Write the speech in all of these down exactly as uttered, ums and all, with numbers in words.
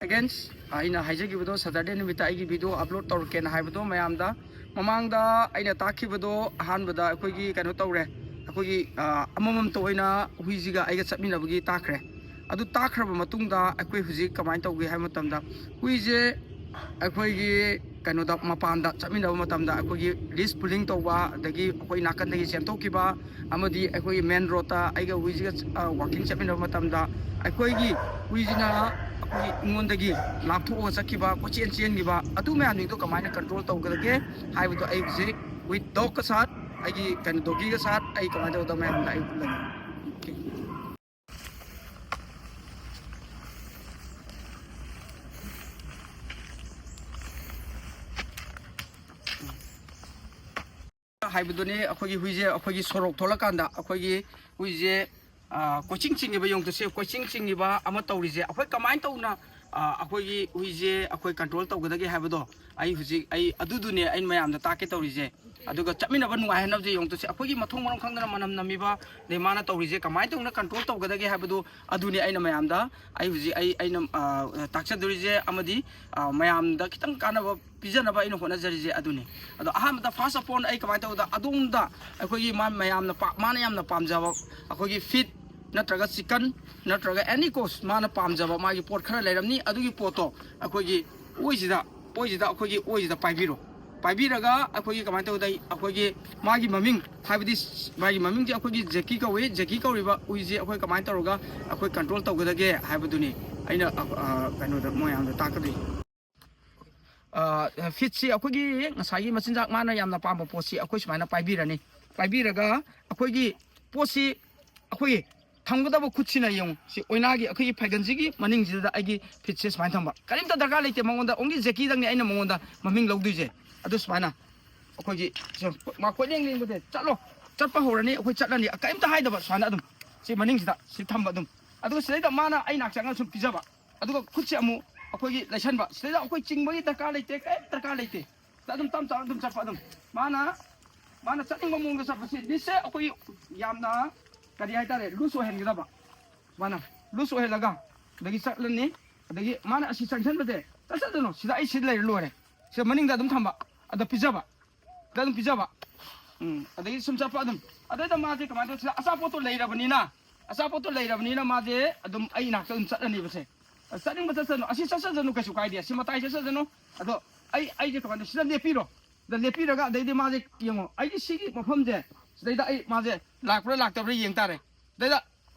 Against ꯑꯩꯅ ꯍꯥꯏꯖꯈꯤꯕꯗꯣ, Saturday ꯅꯨꯃꯤꯠꯇ ꯑꯩꯒꯤ ꯚꯤꯗꯤꯑꯣ ꯑꯞꯂꯣꯗ ꯇꯧꯔꯛꯀꯦꯅ ꯍꯥꯏꯕꯗꯣ, ꯃꯌꯥꯝꯗ ꯃꯃꯥꯡꯗ ꯑꯩꯅ ꯇꯥꯛꯈꯤꯕꯗꯣ, ꯑꯍꯥꯟꯕꯗ ꯑꯩꯈꯣꯏꯒꯤ ꯀꯩꯅꯣ ꯇꯧꯔꯦ, ꯑꯩꯈꯣꯏꯒꯤ ꯑꯃꯃꯝꯇ ꯑꯣꯏꯅ ꯍꯨꯏꯁꯤꯒ ꯑꯩꯒ ꯆꯠꯃꯤꯟꯅꯕꯒꯤ ꯇꯥꯛꯈ꯭ꯔꯦ꯫ ꯑꯗꯨ ꯇꯥꯛꯈ꯭ꯔꯕ ꯃꯇꯨꯡꯗ ꯑꯩꯈꯣꯏ ꯍꯧꯖꯤꯛ ꯀꯃꯥꯏꯅ ꯇꯧꯒꯦ ꯍꯥꯏꯕ ꯃꯇꯝꯗ, ꯍꯨꯏꯁꯦ ꯑꯩꯈꯣꯏꯒꯤ ꯀꯩꯅꯣꯗ, ꯃꯄꯥꯟꯗ ꯆꯠꯃꯤꯟꯅꯕ ꯃꯇꯝꯗ ꯑꯩꯈꯣꯏꯒꯤ ꯂꯤꯁ ꯄꯨꯂꯤꯡ ꯇꯧꯕ, ꯑꯗꯒꯤ ꯑꯩꯈꯣꯏ ꯅꯥꯀꯟꯗꯒꯤ ꯆꯦꯟꯊꯣꯛꯈꯤꯕ, ꯑꯃꯗꯤ ꯑꯩꯈꯣꯏꯒꯤ ꯃꯦꯟ ꯔꯣꯗꯇ ꯑꯩꯒ ꯍꯨꯏꯁꯤꯒ ꯋꯥꯀꯤꯡ ꯆꯠꯃꯤꯟꯅꯕ ꯃꯇꯝꯗ ꯑꯩꯈꯣꯏꯒꯤ ꯍꯨꯏꯁꯤꯅ ꯑꯩꯈꯣꯏꯒꯤ ꯑꯩꯉꯣꯟꯗꯒꯤ ꯂꯥꯞꯊꯣꯛꯑꯒ ꯆꯠꯈꯤꯕ, ꯀꯣꯏꯆꯦꯟ ꯆꯦꯟꯈꯤꯕ, ꯑꯗꯨ ꯃꯌꯥꯝꯁꯤꯡꯗꯣ ꯀꯃꯥꯏꯅ ꯀꯟꯇ꯭ꯔꯣꯜ ꯇꯧꯒꯗꯒꯦ ꯍꯥꯏꯕꯗꯣ ꯑꯩ ꯍꯧꯖꯤꯛ with dog ꯀ ꯁꯥꯠ, ꯑꯩꯒꯤ ꯀꯩꯅꯣ ꯗꯣꯒꯤꯒ ꯁꯥꯠ, ꯑꯩ ꯀꯃꯥꯏꯅ ꯇꯧꯗ ꯃꯌꯥꯝꯗ ꯑꯩ ꯎꯠꯂꯒꯦ꯫ ꯍꯥꯏꯕꯗꯨꯅꯤ꯫ ꯑꯩꯈꯣꯏꯒꯤ ꯍꯨꯏꯁꯦ ꯑꯩꯈꯣꯏꯒꯤ ꯁꯣꯔꯣꯛ ꯊꯣꯛꯂꯀꯥꯟꯗ ꯑꯩꯈꯣꯏꯒꯤ ꯍꯨꯏꯁꯦ ꯀꯣꯏꯆꯤꯡ ꯆꯤꯡꯉꯤꯕ ꯌꯣꯡꯇꯨꯁꯦ, ꯀꯣꯏꯆꯤꯡ ꯆꯤꯡꯉꯤꯕ ꯑꯃ ꯇꯧꯔꯤꯁꯦ, ꯑꯩꯈꯣꯏ ꯀꯃꯥꯏꯅ ꯇꯧꯅ ꯑꯩꯈꯣꯏꯒꯤ ꯍꯨꯏꯁꯦ ꯑꯩꯈꯣꯏ ꯀꯟꯇ꯭ꯔꯣꯜ ꯇꯧꯒꯗꯒꯦ ꯍꯥꯏꯕꯗꯣ ꯑꯩ ꯍꯧꯖꯤꯛ ꯑꯩ ꯑꯗꯨꯗꯨꯅꯦ ꯑꯩꯅ ꯃꯌꯥꯝꯗ ꯇꯥꯛꯀꯦ ꯇꯧꯔꯤꯁꯦ꯫ ꯑꯗꯨꯒ ꯆꯠꯃꯤꯟꯅꯕ ꯅꯨꯡꯉꯥꯏꯍꯟꯅꯕꯁꯦ, ꯌꯣꯡꯇꯨꯁꯦ ꯑꯩꯈꯣꯏꯒꯤ ꯃꯊꯣꯡ ꯃꯔꯝ ꯈꯪꯗꯅ ꯃꯅꯝ ꯅꯝꯃꯤꯕ, ꯑꯗꯩ ꯃꯥꯅ ꯇꯧꯔꯤꯁꯦ ꯀꯃꯥꯏꯅ ꯇꯧꯅ ꯀꯟꯇ꯭ꯔꯣꯜ ꯇꯧꯒꯗꯒꯦ ꯍꯥꯏꯕꯗꯨ ꯑꯗꯨꯅꯤ ꯑꯩꯅ ꯃꯌꯥꯝꯗ ꯑꯩ ꯍꯧꯖꯤꯛ ꯑꯩ ꯑꯩꯅ ꯇꯥꯛꯆꯗꯣꯔꯤꯁꯦ꯫ ꯑꯃꯗꯤ ꯃꯌꯥꯝꯗ ꯈꯤꯇꯪ ꯀꯥꯟꯅꯕ ꯄꯤꯖꯅꯕ ꯑꯩꯅ ꯍꯣꯠꯅꯖꯔꯤꯁꯦ ꯑꯗꯨꯅꯤ꯫ ꯑꯗꯣ ꯑꯍꯥꯟꯕꯗ, first of all, ꯑꯩ ꯀꯃꯥꯏꯅ ꯇꯧꯕꯗ ꯑꯗꯣꯝꯗ ꯑꯩꯈꯣꯏꯒꯤ ꯃꯥ ꯃꯌꯥꯝꯅ ꯄꯥ-, ꯃꯥꯅ ꯌꯥꯝꯅ ꯄꯥꯝꯖꯕ ꯑꯩꯈꯣꯏꯒꯤ ꯐꯤꯠ ꯅꯠꯇ꯭ꯔꯒ ꯆꯤꯀꯟ ꯅꯠꯇ꯭ꯔꯒ ꯑꯦꯅꯤ ꯀꯣꯁ ꯃꯥꯅ ꯄꯥꯝꯖꯕ ꯃꯥꯒꯤ ꯄꯣꯠ ꯈꯔ ꯂꯩꯔꯝꯅꯤ꯫ ꯑꯗꯨꯒꯤ ꯄꯣꯠꯇꯣ ꯑꯩꯈꯣꯏꯒꯤ ꯑꯣꯏꯁꯤꯗ, ꯑꯣꯏꯁꯤꯗ, ꯑꯩꯈꯣꯏꯒꯤ ꯑꯣꯏꯁꯤꯗ ꯄꯥꯏꯕꯤꯔꯣ꯫ ꯄꯥꯏꯕꯤꯔꯒ ꯑꯩꯈꯣꯏꯒꯤ ꯀꯃꯥꯏꯅ ꯇꯧꯕꯗ ꯑꯩꯈꯣꯏꯒꯤ ꯃꯥꯒꯤ ꯃꯃꯤꯡ, ꯍꯥꯏꯕꯗꯤ ꯃꯥꯒꯤ ꯃꯃꯤꯡꯁꯦ ꯑꯩꯈꯣꯏꯒꯤ ꯖꯦꯀꯤ ꯀꯧꯏ꯫ ꯖꯦꯀꯤ ꯀꯧꯔꯤꯕ ꯍꯨꯏꯁꯦ ꯑꯩꯈꯣꯏ ꯀꯃꯥꯏꯅ ꯇꯧꯔꯒ ꯑꯩꯈꯣꯏ ꯀꯟꯇ꯭ꯔꯣꯜ ꯇꯧꯒꯗꯒꯦ ꯍꯥꯏꯕꯗꯨꯅꯤ ꯑꯩꯅ ꯀꯩꯅꯣꯗ ꯃꯌꯥꯝꯗ ꯇꯥꯛꯀꯗꯣꯏ꯫ ꯐꯤꯠꯁꯤ ꯑꯩꯈꯣꯏꯒꯤ ꯉꯁꯥꯏꯒꯤ ꯃꯆꯤꯟꯖꯥꯛ ꯃꯥꯅ ꯌꯥꯝꯅ ꯄꯥꯝꯕ ꯄꯣꯠꯁꯤ ꯑꯩꯈꯣꯏ ꯁꯨꯃꯥꯏꯅ ꯄꯥꯏꯕꯤꯔꯅꯤ꯫ ꯄꯥꯏꯕꯤꯔꯒ ꯑꯩꯈꯣꯏꯒꯤ ꯄꯣꯠꯁꯤ ꯑꯩꯈꯣꯏꯒꯤ ꯊꯝꯒꯗꯕ ꯈꯨꯠꯁꯤꯅ, ꯌꯦꯡꯉꯨ, ꯁꯤ ꯑꯣꯏꯅꯥꯒꯤ ꯑꯩꯈꯣꯏꯒꯤ ꯐꯩꯒꯟꯁꯤꯒꯤ ꯃꯅꯤꯡꯁꯤꯗ ꯑꯩꯒꯤ ꯐꯤꯠꯁꯦ ꯁꯨꯃꯥꯏꯅ ꯊꯝꯕ꯫ ꯀꯔꯤꯝꯇ ꯗꯔꯀꯥꯔ ꯂꯩꯇꯦ ꯃꯉꯣꯟꯗ, ꯑꯣꯡꯂꯤ ꯖꯦꯀꯤꯗꯪꯅꯤ ꯑꯩꯅ ꯃꯉꯣꯟꯗ ꯃꯃꯤꯡ ꯂꯧꯗꯣꯏꯁꯦ꯫ ꯑꯗꯨ ꯁꯨꯃꯥꯏꯅ ꯑꯩꯈꯣꯏꯒꯤ ꯁꯤ ꯃꯥ ꯀꯣꯏꯂꯦꯡ ꯂꯦꯡꯕꯁꯦ, "ꯆꯠꯂꯣ, ꯆꯠꯄ ꯍꯧꯔꯅꯤ, ꯑꯩꯈꯣꯏ ꯆꯠꯂꯅꯤ", ꯀꯔꯤꯝꯇ ꯍꯥꯏꯗꯕ, ꯁꯨꯃꯥꯏꯅ ꯑꯗꯨꯝ ꯁꯤ ꯃꯅꯤꯡꯁꯤꯗ ꯁꯤ ꯊꯝꯕ ꯑꯗꯨꯝ꯫ ꯑꯗꯨꯒ ꯁꯤꯗꯩꯗ ꯃꯥꯅ ꯑꯩ ꯅꯥꯛ ꯆꯪꯉꯒ ꯁꯨꯝ ꯄꯤꯖꯕ꯫ ꯑꯗꯨꯒ ꯈꯨꯠꯁꯦ ꯑꯃꯨꯛ ꯑꯩꯈꯣꯏꯒꯤ ꯂꯩꯁꯟꯕ꯫ ꯁꯤꯗꯩꯗ ꯑꯩꯈꯣꯏ ꯆꯤꯡꯕꯒꯤ ꯗꯔꯀꯥꯔ ꯂꯩꯇꯦ, ꯀꯔꯤꯝ ꯗꯔꯀꯥꯔ ꯂꯩꯇꯦ꯫ ꯑꯗꯨꯝ ꯇꯞ ꯇꯞꯅ ꯑꯗꯨꯝ ꯆꯠꯄ ꯑꯗꯨꯝ꯫ ꯃꯥꯅ, ꯃꯥꯅ ꯆꯠꯅꯤꯡꯕ ꯃꯑꯣꯡꯗ ꯆꯠꯄꯁꯤ, ꯂꯤꯁꯁꯦ ꯑꯩꯈꯣꯏ ꯌꯥꯝꯅ, ꯀꯔꯤ ꯍꯥꯏꯇꯥꯔꯦ, ꯂꯨꯖ ꯑꯣꯏꯍꯟꯒꯗꯕ꯫ ꯃꯥꯅ ꯂꯨꯖ ꯑꯣꯏꯍꯜꯂꯒ ꯑꯗꯒꯤ ꯆꯠꯂꯅꯤ꯫ ꯑꯗꯒꯤ ꯃꯥꯅ ꯑꯁꯤ ꯆꯪꯁꯟꯕꯁꯦ, ꯆꯠꯁꯠꯇꯅꯣ, ꯁꯤꯗ ꯑꯩ ꯁꯤꯗ ꯂꯩꯔ ꯂꯣꯏꯔꯦ꯫ ꯁꯤꯗ ꯃꯅꯤꯡꯗ ꯑꯗꯨꯝ ꯊꯝꯕ, ꯑꯗ ꯄꯤꯖꯕ, ꯁꯤꯗ ꯑꯗꯨꯝ ꯄꯤꯖꯕ꯫ ꯎꯝ, ꯑꯗꯒꯤ ꯁꯨꯝ ꯆꯠꯄ ꯑꯗꯨꯝ꯫ ꯑꯗꯩꯗ ꯃꯥꯁꯦ ꯀꯃꯥꯏꯅ ꯇꯧ? ꯁꯤꯗ ꯑꯆꯥꯄꯣꯠꯇꯣ ꯂꯩꯔꯕꯅꯤꯅ, ꯑꯆꯥꯄꯣꯠꯇꯣ ꯂꯩꯔꯕꯅꯤꯅ ꯃꯥꯁꯦ ꯑꯗꯨꯝ ꯑꯩ ꯏꯅꯥꯛꯇ ꯑꯗꯨꯝ ꯆꯠꯂꯅꯤꯕꯁꯦ꯫ ꯆꯠꯅꯤꯡꯕ ꯆꯠꯁꯅꯨ, ꯑꯁꯤ ꯆꯠꯁꯠꯁꯅꯨ, ꯀꯩꯁꯨ ꯀꯥꯏꯗꯦ, ꯑꯁꯤ ꯃꯇꯥꯏ ꯆꯠꯁꯠꯁꯅꯨ꯫ ꯑꯗꯣ ꯑꯩ, ꯑꯩꯁꯦ ꯀꯃꯥꯏꯅ ꯇꯧ? ꯁꯤꯗ ꯂꯦꯞꯄꯤꯔꯣ, ꯁꯤꯗ ꯂꯦꯞꯄꯤꯔꯒ ꯑꯗꯩꯗꯤ ꯃꯥꯁꯦ ꯌꯦꯡꯉꯣ, ꯑꯩꯒꯤ ꯁꯤꯒꯤ ꯃꯐꯝꯁꯦ, ꯁꯤꯗꯩꯗ ꯑꯩ ꯃꯥꯁꯦ ꯂꯥꯛꯄ꯭ꯔꯥ ꯂꯥꯛꯇꯕ꯭ꯔꯥ ꯌꯦꯡ ꯇꯥꯔꯦ꯫ ꯁꯤꯗꯩꯗ,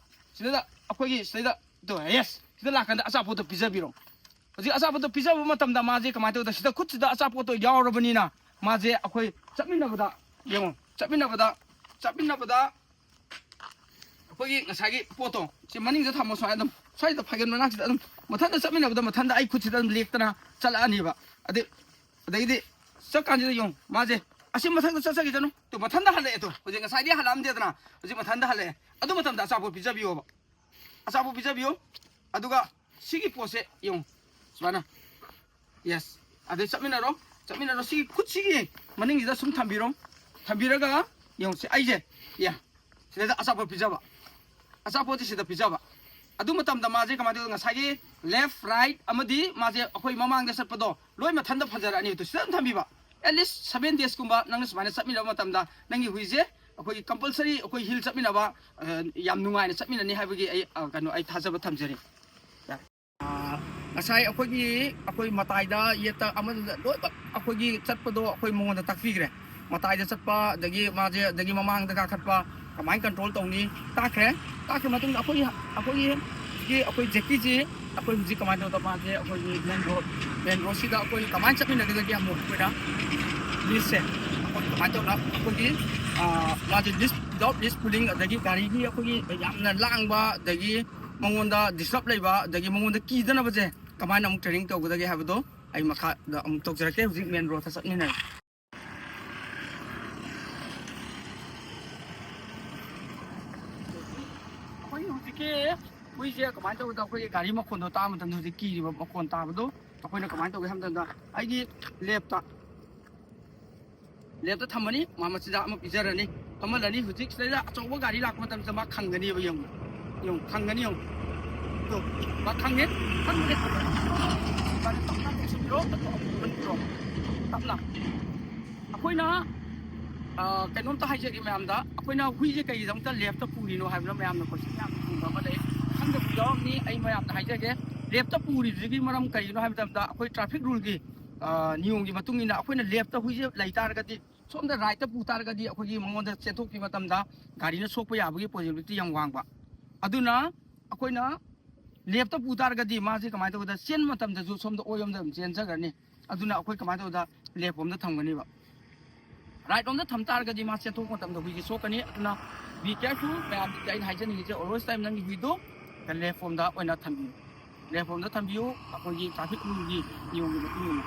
ꯁꯤꯗꯩꯗ ꯑꯩꯈꯣꯏꯒꯤ ꯁꯤꯗꯩꯗ, ꯇꯣ, ꯌꯦꯁ, ꯁꯤꯗ ꯂꯥꯛꯀꯥꯟꯗ ꯑꯆꯥꯄꯣꯠꯇꯣ ꯄꯤꯖꯕꯤꯔꯣ꯫ ꯍꯧꯖꯤꯛ ꯑꯆꯥꯄꯣꯠꯇꯣ ꯄꯤꯖꯕ ꯃꯇꯝꯗ ꯃꯥꯁꯦ ꯀꯃꯥꯏꯅ ꯇꯧꯗ? ꯁꯤꯗ ꯈꯨꯠꯁꯤꯗ ꯑꯆꯥꯄꯣꯠꯇꯣ ꯌꯥꯎꯔꯕꯅꯤꯅ ꯃꯥꯁꯦ ꯑꯩꯈꯣꯏ ꯆꯠꯃꯤꯟꯅꯕꯗ, ꯌꯦꯡꯉꯣ, ꯆꯠꯃꯤꯟꯅꯕꯗ, ꯆꯠꯃꯤꯟꯅꯕꯗ ꯑꯩꯈꯣꯏꯒꯤ ꯉꯁꯥꯏꯒꯤ ꯄꯣꯠꯇꯣ ꯁꯤ ꯃꯅꯤꯡꯗ ꯊꯝꯃꯣ꯫ ꯁꯨꯃꯥꯏꯅ ꯑꯗꯨꯝ ꯁ꯭ꯋꯥꯏꯗ ꯐꯥꯏꯒꯟ ꯃꯅꯥꯛꯁꯤꯗ ꯑꯗꯨꯝ ꯃꯊꯟꯇ ꯆꯠꯃꯤꯟꯅꯕꯗ ꯃꯊꯟꯇ ꯑꯩ ꯈꯨꯠꯁꯤꯗ ꯑꯗꯨꯝ ꯂꯦꯛꯇꯅ ꯆꯠꯂꯛꯑꯅꯤꯕ꯫ ꯑꯗꯩ, ꯑꯗꯩꯗꯤ ꯆꯠꯀꯥꯟꯁꯤꯗ ꯌꯦꯡꯉꯨ, ꯃꯥꯁꯦ ꯑꯁꯤ ꯃꯊꯛꯇ ꯆꯠꯆꯈꯤꯁꯅꯨ꯫ ꯇꯨ, ꯃꯊꯟꯇ ꯍꯜꯂꯛꯑꯦ꯫ ꯇꯨ, ꯍꯧꯖꯤꯛ ꯉꯁꯥꯏꯗꯤ ꯍꯜꯂꯛꯑꯝꯗꯦꯗꯅ, ꯍꯧꯖꯤꯛ ꯃꯊꯟꯇ ꯍꯜꯂꯛꯑꯦ꯫ ꯑꯗꯨ ꯃꯇꯝꯗ ꯑꯆꯥꯄꯣꯠ ꯄꯤꯖꯕꯤꯌꯣꯕ꯫ ꯑꯆꯥꯄꯣꯠ ꯄꯤꯖꯕꯤꯌꯨ꯫ ꯑꯗꯨꯒ ꯁꯤꯒꯤ ꯄꯣꯠꯁꯦ ꯌꯦꯡꯉꯨ, ꯁꯨꯃꯥꯏꯅ, ꯌꯦꯁ꯫ ꯑꯗꯩ ꯆꯠꯃꯤꯟꯅꯔꯣ, ꯆꯠꯃꯤꯟꯅꯔꯣ꯫ ꯁꯤꯒꯤ ꯈꯨꯠꯁꯤꯒꯤ ꯃꯅꯤꯡꯁꯤꯗ ꯁꯨꯝ ꯊꯝꯕꯤꯔꯣ꯫ ꯊꯝꯕꯤꯔꯒ ꯌꯦꯡꯉꯨ, ꯁꯤ ꯑꯩꯁꯦ, ꯌꯥ, ꯁꯤꯗꯩꯗ ꯑꯆꯥꯄꯣꯠ ꯄꯤꯖꯕ꯫ ꯑꯆꯥꯄꯣꯠꯁꯦ ꯁꯤꯗ ꯄꯤꯖꯕ꯫ ꯑꯗꯨ ꯃꯇꯝꯗ ꯃꯥꯁꯦ ꯀꯃꯥꯏꯅ ꯇꯧꯗꯣꯏꯅꯣ? ꯉꯁꯥꯏꯒꯤ ꯂꯦꯐ, ꯔꯥꯏꯠ ꯑꯃꯗꯤ ꯃꯥꯁꯦ ꯑꯩꯈꯣꯏ ꯃꯃꯥꯡꯗ ꯆꯠꯄꯗꯣ ꯂꯣꯏ ꯃꯊꯟꯇ ꯐꯖꯔꯛꯑꯅꯤ꯫ ꯑꯗꯨ ꯁꯤꯗ ꯑꯗꯨꯝ ꯊꯝꯕꯤꯕ꯫ At least seven days ꯀꯨꯝꯕ ꯅꯪꯅ ꯁꯨꯃꯥꯏꯅ ꯆꯠꯃꯤꯟꯅꯕ ꯃꯇꯝꯗ ꯅꯪꯒꯤ ꯍꯨꯏꯁꯦ ꯑꯩꯈꯣꯏꯒꯤ compulsory ꯑꯩꯈꯣꯏ ꯍꯤꯜ ꯆꯠꯃꯤꯟꯅꯕ, ꯑ, ꯌꯥꯝ ꯅꯨꯡꯉꯥꯏꯅ ꯆꯠꯃꯤꯟꯅꯅꯤ ꯍꯥꯏꯕꯒꯤ ꯑꯩ, ꯑ, ꯀꯩꯅꯣ, ꯑꯩ ꯊꯥꯖꯕ ꯊꯝꯖꯔꯤ꯫ ꯑ, ꯉꯁꯥꯏ ꯑꯩꯈꯣꯏꯒꯤ, ꯑꯩꯈꯣꯏ ꯃꯇꯥꯏꯗ, ꯌꯦꯠꯇ, ꯑꯃꯗ ꯂꯣꯏꯅꯃꯛ ꯑꯩꯈꯣꯏꯒꯤ ꯆꯠꯄꯗꯣ ꯑꯩꯈꯣꯏ ꯃꯉꯣꯟꯗ ꯇꯥꯛꯄꯤꯈ꯭ꯔꯦ꯫ ꯃꯇꯥꯏꯗ ꯆꯠꯄ, ꯑꯗꯒꯤ ꯃꯥꯁꯦ, ꯑꯗꯒꯤ ꯃꯃꯥꯡꯗ ꯀꯥꯈꯠꯄ, ꯀꯃꯥꯏꯅ control ꯇꯧꯅꯤ ꯇꯥꯛꯈ꯭ꯔꯦ꯫ ꯇꯥꯛꯈ꯭ꯔ ꯃꯇꯨꯡꯗ ꯑꯩꯈꯣꯏꯒꯤ, ꯑꯩꯈꯣꯏꯒꯤ ꯍꯧꯖꯤꯛꯀꯤ ꯑꯩꯈꯣꯏ ꯖꯦꯀꯤꯁꯤ ꯑꯩꯈꯣꯏ ꯍꯧꯖꯤꯛ ꯀꯃꯥꯏꯅ ꯇꯧꯗ, ꯃꯥꯁꯦ ꯑꯩꯈꯣꯏꯒꯤ main road, main roadꯁꯤꯗ ꯑꯩꯈꯣꯏ ꯀꯃꯥꯏꯅ ꯆꯠꯃꯤꯟꯅꯒꯗꯒꯦ ꯑꯃꯨꯛ ꯑꯩꯈꯣꯏꯅ leashꯁꯦ ꯑꯩꯈꯣꯏ ꯀꯃꯥꯏꯅ ꯇꯧꯅ ꯑꯩꯈꯣꯏꯒꯤ, ꯑ, ꯃꯥꯁꯦ leash, without leash pulling, ꯑꯗꯒꯤ ꯒꯥꯔꯤꯒꯤ ꯑꯩꯈꯣꯏꯒꯤ ꯌꯥꯝꯅ ꯂꯥꯡꯕ, ꯑꯗꯒꯤ ꯃꯉꯣꯟꯗ disturb ꯂꯩꯕ, ꯑꯗꯒꯤ ꯃꯉꯣꯟꯗ ꯀꯤꯗꯅꯕꯁꯦ ꯀꯃꯥꯏꯅ ꯑꯃꯨꯛ training ꯇꯧꯒꯗꯒꯦ ꯍꯥꯏꯕꯗꯣ ꯑꯩ ꯃꯈꯥꯗ ꯑꯃꯨꯛ ꯇꯧꯖꯔꯛꯀꯦ꯫ ꯍꯧꯖꯤꯛ main roadꯇ ꯆꯠꯃꯤꯟꯅꯔꯦ꯫ ꯑꯩꯈꯣꯏꯒꯤ ꯍꯧꯖꯤꯛꯀꯤ ꯍꯨꯏꯁꯦ ꯀꯃꯥꯏꯅ ꯇꯧꯕꯗ ꯑꯩꯈꯣꯏꯒꯤ ꯒꯥꯔꯤ ꯃꯈꯣꯟꯗꯣ ꯇꯥꯕ ꯃꯇꯝꯗ ꯍꯧꯖꯤꯛ ꯀꯤꯔꯤꯕ ꯃꯈꯣꯟ ꯇꯥꯕꯗꯣ ꯑꯩꯈꯣꯏꯅ ꯀꯃꯥꯏꯅ ꯇꯧꯒꯦ ꯍꯥꯏꯕ ꯃꯇꯝꯗ ꯑꯩꯒꯤ ꯂꯦꯞꯇ, ꯂꯦꯞꯇ ꯊꯝꯃꯅꯤ, ꯃꯥ ꯃꯆꯤꯟꯖꯥꯛ ꯑꯃ ꯄꯤꯖꯔꯅꯤ, ꯐꯝꯍꯜꯂꯅꯤ꯫ ꯍꯧꯖꯤꯛ ꯁꯤꯗꯩꯗ ꯑꯆꯧꯕ ꯒꯥꯔꯤ ꯂꯥꯛꯄ ꯃꯇꯝꯗ ꯃꯥ ꯈꯪꯒꯅꯤꯕ, ꯌꯦꯡꯉꯨ, ꯌꯦꯡꯉꯨ, ꯈꯪꯒꯅꯤ, ꯌꯦꯡꯉꯨ꯫ ꯃꯥ ꯈꯪꯉꯦ꯫ ꯈꯪꯕꯗꯤ ꯇꯞꯅ ꯇꯞꯅ ꯇꯧꯁꯤꯟꯕꯤꯔꯣ, ꯑꯗꯨ ꯑꯃꯨꯛ ꯍꯟꯕꯤꯔꯣ꯫ ꯇꯞꯅ꯫ ꯑꯩꯈꯣꯏꯅ, ꯑ, ꯀꯩꯅꯣꯝꯇ ꯍꯥꯏꯖꯒꯦ ꯃꯌꯥꯝꯗ, ꯑꯩꯈꯣꯏꯅ ꯍꯨꯏꯁꯦ ꯀꯩꯒꯤꯗꯃꯛꯇ ꯂꯦꯞꯇ ꯄꯨꯔꯤꯅꯣ ꯍꯥꯏꯕꯗ ꯃꯌꯥꯝꯅ ꯀꯣꯏꯁꯟ ꯌꯥꯝ ꯊꯨꯡꯕ ꯑꯃ ꯂꯩ꯫ ꯈꯪꯗꯕꯁꯨ ꯌꯥꯎꯔꯝꯅꯤ, ꯑꯩ ꯃꯌꯥꯝꯗ ꯍꯥꯏꯖꯒꯦ꯫ ꯂꯦꯞꯇ ꯄꯨꯔꯤꯕꯁꯤꯒꯤ ꯃꯔꯝ ꯀꯔꯤꯒꯤꯅꯣ ꯍꯥꯏꯕ ꯃꯇꯝꯗ, ꯑꯩꯈꯣꯏ ꯇ꯭ꯔꯥꯐꯤꯛ ꯔꯨꯜꯒꯤ, ꯑ, ꯅꯤꯌꯣꯝꯒꯤ ꯃꯇꯨꯡ ꯏꯟꯅ ꯑꯩꯈꯣꯏꯅ ꯂꯦꯞꯇ ꯍꯨꯏꯁꯦ ꯂꯩ ꯇꯥꯔꯒꯗꯤ, ꯁꯣꯝꯗ ꯔꯥꯏꯠꯇ ꯄꯨ ꯇꯥꯔꯒꯗꯤ ꯑꯩꯈꯣꯏꯒꯤ ꯃꯉꯣꯟꯗ ꯆꯦꯟꯊꯣꯛꯈꯤꯕ ꯃꯇꯝꯗ ꯒꯥꯔꯤꯅ ꯁꯣꯛꯄ ꯌꯥꯕꯒꯤ ꯄꯣꯁꯤꯕꯤꯂꯤꯇꯤ ꯌꯥꯝ ꯋꯥꯡꯕ꯫ ꯑꯗꯨꯅ ꯑꯩꯈꯣꯏꯅ ꯂꯦꯞꯇ ꯄꯨ ꯇꯥꯔꯒꯗꯤ ꯃꯥꯁꯦ ꯀꯃꯥꯏꯅ ꯇꯧꯒꯦꯗ, ꯆꯦꯟꯕ ꯃꯇꯝꯗꯁꯨ ꯁꯣꯝꯗ ꯑꯣꯏꯔꯣꯝꯗ ꯑꯗꯨꯝ ꯆꯦꯟꯖꯈ꯭ꯔꯅꯤ꯫ ꯑꯗꯨꯅ ꯑꯩꯈꯣꯏ ꯀꯃꯥꯏꯅ ꯇꯧꯒꯦꯗ, ꯂꯦꯞ ꯔꯣꯝꯗ ꯊꯝꯒꯅꯤꯕ꯫ ꯔꯥꯏꯠ ꯔꯣꯝꯗ ꯊꯝ ꯇꯥꯔꯒꯗꯤ ꯃꯥ ꯆꯦꯟꯊꯣꯛꯄ ꯃꯇꯝꯗ ꯍꯨꯏꯁꯦ ꯁꯣꯛꯀꯅꯤ꯫ ꯑꯗꯨꯅ be careful ꯃꯌꯥꯝꯗ ꯑꯩꯅ ꯍꯥꯏꯖꯅꯤꯡꯉꯤꯁꯦ, always time ꯅꯪꯒꯤ ꯍꯨꯏꯗꯣ ꯂꯦꯞ ꯔꯣꯝꯗ ꯑꯣꯏꯅ ꯊꯝꯕꯤꯌꯨ꯫ ꯂꯦꯞ ꯔꯣꯝꯗ ꯊꯝꯕꯤꯌꯨ, ꯑꯩꯈꯣꯏꯒꯤ ꯇ꯭ꯔꯥꯐꯤꯛ ꯔꯨꯜꯒꯤ ꯅꯤꯌꯣꯝꯒꯤ ꯃꯇꯨꯡ ꯏꯟꯅ꯫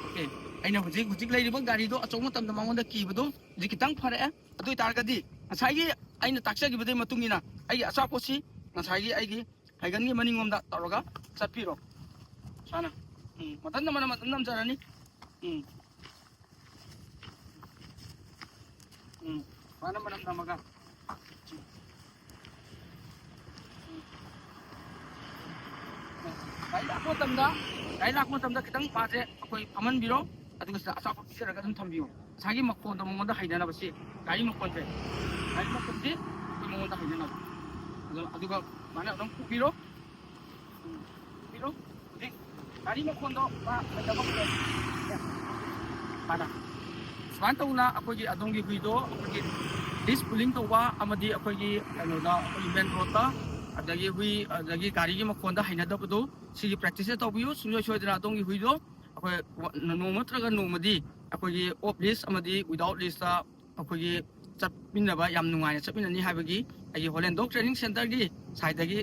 ꯑꯣꯀꯦ, ꯑꯩꯅ ꯍꯧꯖꯤꯛ, ꯍꯧꯖꯤꯛ ꯂꯩꯔꯤꯕ ꯒꯥꯔꯤꯗꯣ ꯑꯆꯧꯕ ꯃꯇꯝꯗ ꯃꯉꯣꯟꯗ ꯀꯤꯕꯗꯣ ꯍꯧꯖꯤꯛ ꯈꯤꯇꯪ ꯐꯔꯛꯑꯦ꯫ ꯑꯗꯨ ꯑꯣꯏꯇꯥꯔꯒꯗꯤ ꯉꯁꯥꯏꯒꯤ ꯑꯩꯅ ꯇꯥꯛꯆꯈꯤꯕꯗꯨꯒꯤ ꯃꯇꯨꯡ ꯏꯟꯅ ꯑꯩꯒꯤ ꯑꯆꯥꯄꯣꯠꯁꯤ ꯉꯁꯥꯏꯒꯤ ꯑꯩꯒꯤ ꯍꯥꯏꯒꯟꯒꯤ ꯃꯅꯤꯡꯂꯣꯝꯗ ꯇꯧꯔꯒ ꯆꯠꯄꯤꯔꯣ꯫ ꯁꯨꯃꯥꯏꯅ꯫ ꯎꯝ, ꯃꯊꯟꯇ ꯃꯅꯝ ꯑꯗꯨꯝ ꯅꯝꯖꯔꯅꯤ꯫ ꯎꯝ꯫ ꯎꯝ꯫ ꯁꯨꯃꯥꯏꯅ ꯃꯅꯝ ꯅꯝꯃꯒ꯫ ꯎꯝ꯫ ꯒꯥꯔꯤ ꯂꯥꯛꯄ ꯃꯇꯝꯗ, ꯒꯥꯔꯤ ꯂꯥꯛꯄ ꯃꯇꯝꯗ ꯈꯤꯇꯪ ꯃꯥꯁꯦ ꯑꯩꯈꯣꯏ ꯐꯝꯍꯟꯕꯤꯔꯣ, ꯑꯗꯨꯒ ꯁꯤꯗ ꯑꯆꯥꯄꯣꯠ ꯄꯤꯖꯔꯒ ꯑꯗꯨꯝ ꯊꯝꯕꯤꯌꯣ꯫ ꯉꯁꯥꯏꯒꯤ ꯃꯈꯣꯟꯗꯣ ꯃꯉꯣꯟꯗ ꯍꯩꯅꯅꯕ, ꯁꯤ ꯒꯥꯔꯤ ꯃꯈꯣꯟꯁꯦ, ꯒꯥꯔꯤ ꯃꯈꯣꯟꯁꯦ ꯑꯩꯈꯣꯏ ꯃꯉꯣꯟꯗ ꯍꯩꯅꯅꯕ꯫ ꯑꯗꯨ, ꯑꯗꯨꯒ ꯁꯨꯃꯥꯏꯅ ꯑꯗꯨꯝ ꯄꯨꯕꯤꯔꯣ꯫ ꯎꯝ, ꯄꯨꯕꯤꯔꯣ꯫ ꯍꯧꯖꯤꯛ ꯒꯥꯔꯤ ꯃꯈꯣꯟꯗꯣ ꯃꯥ ꯍꯩꯅꯕ ꯍꯧꯔꯦ꯫ ꯐꯅ꯫ ꯁꯨꯃꯥꯏꯅ ꯇꯧꯅ ꯑꯩꯈꯣꯏꯒꯤ ꯑꯗꯣꯝꯒꯤ ꯍꯨꯏꯗꯣ ꯑꯩꯈꯣꯏꯒꯤ ꯂꯤꯁ ꯄꯨꯂꯤꯡ ꯇꯧꯕ ꯑꯃꯗꯤ ꯑꯩꯈꯣꯏꯒꯤ ꯀꯩꯅꯣꯗ, ꯑꯩꯈꯣꯏꯒꯤ ꯃꯦꯟ ꯔꯣꯗꯇ, ꯑꯗꯒꯤ ꯍꯨꯏ, ꯑꯗꯒꯤ ꯒꯥꯔꯤꯒꯤ ꯃꯈꯣꯟꯗ ꯍꯩꯅꯗꯕꯗꯣ, ꯁꯤꯒꯤ ꯄ꯭ꯔꯦꯛꯇꯤꯁꯁꯦ ꯇꯧꯕꯤꯌꯨ꯫ ꯁꯨꯡꯁꯣꯏ ꯁꯣꯏꯗꯅ ꯑꯗꯣꯝꯒꯤ ꯍꯨꯏꯗꯣ ꯑꯩꯈꯣꯏ ꯋ-, ꯅꯣꯡꯃ ꯅꯠꯇ꯭ꯔꯒ ꯅꯣꯡꯃꯗꯤ ꯑꯩꯈꯣꯏꯒꯤ ꯑꯣꯐ ꯂꯤꯁ ꯑꯃꯗꯤ ꯋꯤꯗꯥꯎꯠ ꯂꯤꯁꯇ ꯑꯩꯈꯣꯏꯒꯤ ꯆꯠꯃꯤꯟꯅꯕ ꯌꯥꯝ ꯅꯨꯡꯉꯥꯏꯅ ꯆꯠꯃꯤꯟꯅꯅꯤ ꯍꯥꯏꯕꯒꯤ ꯑꯩꯒꯤ ꯍꯣꯂꯦꯟ ꯗꯣꯛ ꯇ꯭ꯔꯦꯅꯤꯡ ꯁꯦꯟꯇꯔꯒꯤ ꯁꯥꯏꯠꯇꯒꯤ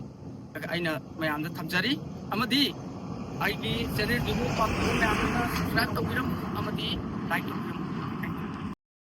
ꯑꯩꯅ ꯃꯌꯥꯝꯗ ꯊꯝꯖꯔꯤ꯫ ꯑꯃꯗꯤ ꯑꯩꯒꯤ ꯆꯦꯅꯦꯜꯗꯨꯕꯨ ꯄꯥꯝꯕꯤꯕ ꯃꯌꯥꯝꯗꯨꯅ subscribe ꯇꯧꯕꯤꯔꯝꯃꯨ ꯑꯃꯗꯤ like ꯇꯧꯕꯤꯔꯝꯃꯨ꯫